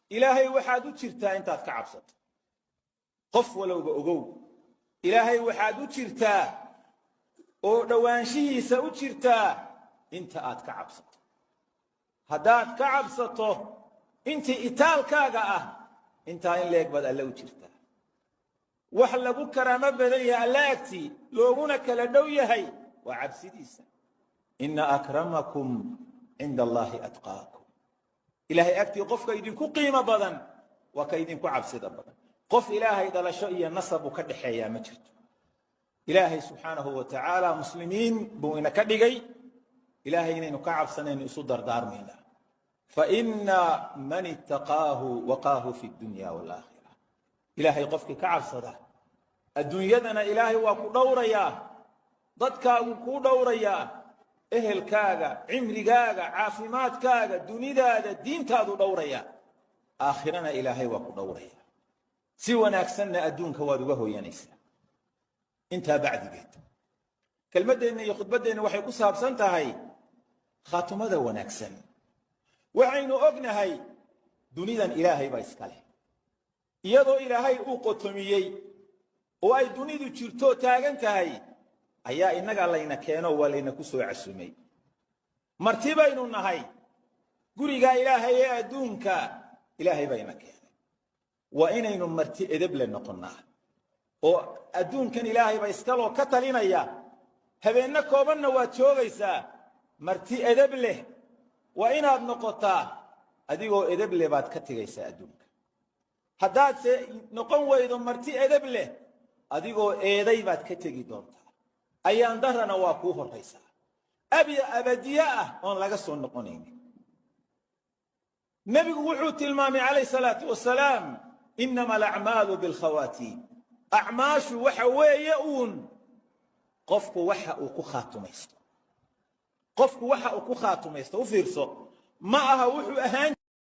Ilaahay waxaad u jirtaa intaad ka cabsato. Qof walowba ogow, Ilaahay waxaad u jirtaa oo dhowaanshihiisa u jirtaa inta aad ka cabsato. Haddaad ka cabsato intii itaalkaaga ah, intaa in leeg baad Alle u jirtaa. Wax lagu karaamo badan yahay Alle agtii, looguna kala dhow yahay, waa cabsidiisa. Ina akramakum cinda Allaahi atqaakum. Ilaahay agtii qofka idinku qiimo badan waa ka idinku cabsida badan. Qof Ilaahay dhalasho iyo nasab uu ka dhexeeyaa ma jirto. Ilaahay subxaanahu wa tacaala muslimiin buu ina ka dhigay. Ilaahay inaynu ka cabsanaynu isu dardaarmaynaa. Faina man ittaqaahu waqaahu fi dunya waalaakhira. Ilaahay qofkii ka cabsada, adduunyadana Ilaahay waa ku dhowrayaa, dadkaagu kuu dhowrayaa, ehelkaaga, cimrigaaga, caafimaadkaaga, dunidaada, diintaadu dhowrayaa. Aakhirana Ilaahay waa ku dhowrayaa, si wanaagsanna adduunka waad uga hooyanaysaa. Intaa bacdigeed, kelmaddeenna iyo khudbaddeenna waxay ku saabsan tahay khaatumada wanaagsan. Waxaynu ognahay dunidan Ilaahay baa iska leh. Iyadoo Ilaahay uu qotomiyey oo ay dunidu jirto, taagan tahay, ayaa innaga layna keeno, waa layna ku soo casumay. Marti baynu nahay gurigaa Ilaahay ee adduunka. Ilaahay baa ina keenay. Waa inaynu marti edeble noqonnaa oo adduunkan Ilaahay baa iskaloo ka talinaya. Habeenno koobanna waad joogaysaa. Marti edeb leh waa inaad noqotaa. Adigoo edeb leh baad ka tegaysaa adduunka. Haddaadse noqon weydo marti edeb leh, adigoo eeday baad ka tegi doontaa. Ayaan darana waa kuu horraysaa, abya abadiye ah oon laga soo noqonaynin. Nebigu wuxuu tilmaamay calayh salaatu wasalaam: inama alacmaalu bilkhawaatiim. Acmaashu waxa weeye uun qofku waxa uu ku khaatumaysto. Qofku waxa uu ku khaatumaysto, u fiirso, ma aha wuxuu ahaan